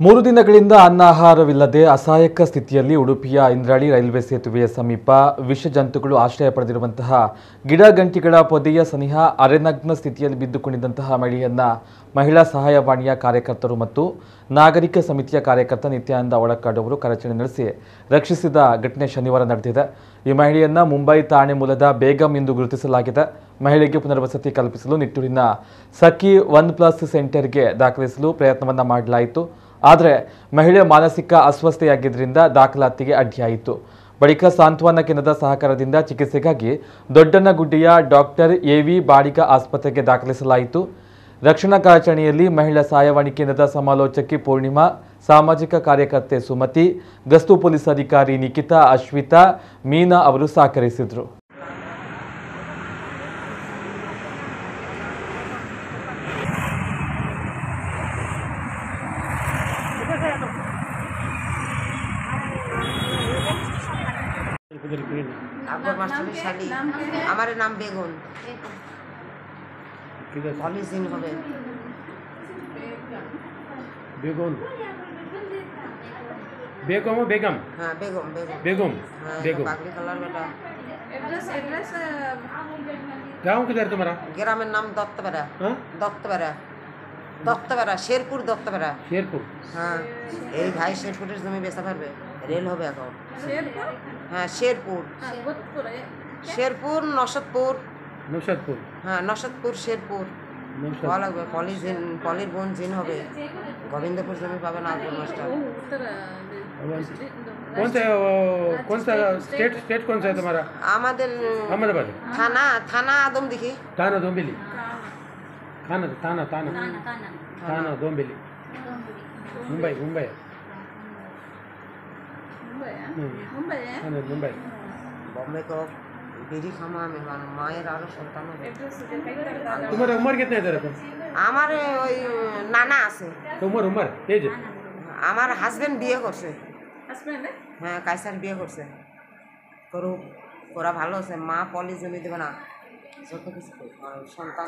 3 ದಿನಗಳಿಂದ ಅನ್ನಾಹಾರವಿಲ್ಲದೆ ಅಸಹಾಯಕ ಸ್ಥಿತಿಯಲ್ಲಿ ಉಡುಪಿಯ ಇಂದ್ರಾಳಿ ರೈಲ್ವೆ ಸೇತುವೆಯ ಸಮೀಪ ವಿಷಜಂತುಗಳು ಆಶ್ರಯ ಪಡೆದಿರುವಂತಹ ಗಿಡಗಂಟಿಗಳ ಪೊದೆಯ ಸನಿಹ ಅರೆನಗ್ನ ಸ್ಥಿತಿಯಲ್ಲಿ ಬಿದ್ದುಕೊಂಡಿದ್ದಂತಹ ಮಹಿಳೆಯನ್ನ ಮಹಿಳಾ ಸಹಾಯವಾಣಿಯ ಕಾರ್ಯಕರ್ತರು ಮತ್ತು ನಾಗರಿಕ ಸಮಿತಿಯ ಕಾರ್ಯಕರ್ತ ನಿತ್ಯಾನಂದ ಒಳಕಾಡು ಅವರು ಕಾರ್ಯಾಚರಣೆ ನಡೆಸಿ ರಕ್ಷಿಸಿದ ಘಟನೆ ಶನಿವಾರ ನಡೆದಿದೆ. ಈ ಮಹಿಳೆಯನ್ನ ಮುಂಬೈ ಥಾಣೆ ಮೂಲದ ಬೇಗಂ ಎಂದು ಗುರುತಿಸಲಾಗಿದೆ. ಮಹಿಳೆಗೆ ಪುನರ್ವಸತಿ ಕಲ್ಪಿಸಲು ನಿಟ್ಟೂರಿನ ಸಖಿ 1+ ಸೆಂಟರ್ಗೆ ದಾಖಲಿಸಲು ಪ್ರಯತ್ನವನ್ನು ಮಾಡಲಾಯಿತು. ಆದರೆ ಮಹಿಳೆ ಮಾನಸಿಕ ಅಸ್ವಸ್ಥೆಯಾಗಿದ್ದರಿಂದ ದಾಖಲಾತಿಗೆ ಅಡ್ಡಿಯಾಯಿತು. ಬಳಿಕ ಸಾಂತ್ವನ ಕೇಂದ್ರದ ಸಹಕಾರದಿಂದ ಚಿಕಿತ್ಸೆಗಾಗಿ ದೊಡ್ಡನಗುಡ್ಡೆಯ ಡಾಕ್ಟರ್ ಎವಿ ಬಾಡಿಗ ಆಸ್ಪತ್ರೆಗೆ ದಾಖಲಿಸಲಾಯಿತು. ರಕ್ಷಣಾ ಕಾರ್ಯಾಚರಣೆಯಲ್ಲಿ ಮಹಿಳಾ ಸಹಾಯವಾಣಿ ಕೇಂದ್ರದ ಸಮಾಲೋಚಕಿ ಪೂರ್ಣಿಮಾ, ಸಾಮಾಜಿಕ ಕಾರ್ಯಕರ್ತೆ ಸುಮತಿ, ಗಸ್ತು ಪೊಲೀಸ್ ಅಧಿಕಾರಿ ನಿಖಿತಾ, ಅಶ್ವಿತಾ, ಮೀನಾ ಅವರು ಸಹಕರಿಸಿದರು. আকবর মাস্টারের শালি, আমার নাম বেগুন। পলিজিন হবে বেগুন, বেগম বেগম, হ্যাঁ বেগম বেগম বেগম বেগম। পাগড়ি কালার বেটা। एड्रेस एड्रेस गांव किधर तुम्हारा? গ্রামের নাম দত্তপাড়া। হ্যাঁ দত্তপাড়া, দত্তপাড়া, শেরপুর দত্তপাড়া। শেরপুর, হ্যাঁ। এই ভাই শেরপুরের জমি বেচা পারবে, রেল হবে এখন। শেরপুর, হ্যাঁ শেরপুর, শেরপুর নসদপুর, নসদপুর, হ্যাঁ নসদপুর শেরপুর। ভালো লাগবে। পলি জিন, পলির বোন জিন হবে। গোবিন্দপুর জমি পাবে না আকবর মাস্টার। कौन सा कौन सा स्टेट स्टेट कौन सा है तुम्हारा? আমাদের अहमदाबाद। থানা, থানা আদমদিঘি। थाना दोम्बिली, थाना थाना थाना थाना दोम्बिली, मुंबई मुंबई मुंबई थाना मुंबई। बॉम्बे को বিড়ি খামা আমি মায়ের আরো সন্তান হবে। তোমার উমর কিতনা है तेरे को? আমার ওই নানা আছে। উমর উমর এজ? আমার হাজবেন্ড বিয়ে করছে। হাজবেন্ড? হ্যাঁ কাইসার বিয়ে করছে। করুক, ওরা ভালো আছে। মা পলি জমি দেবে না, যত কিছু সন্তান।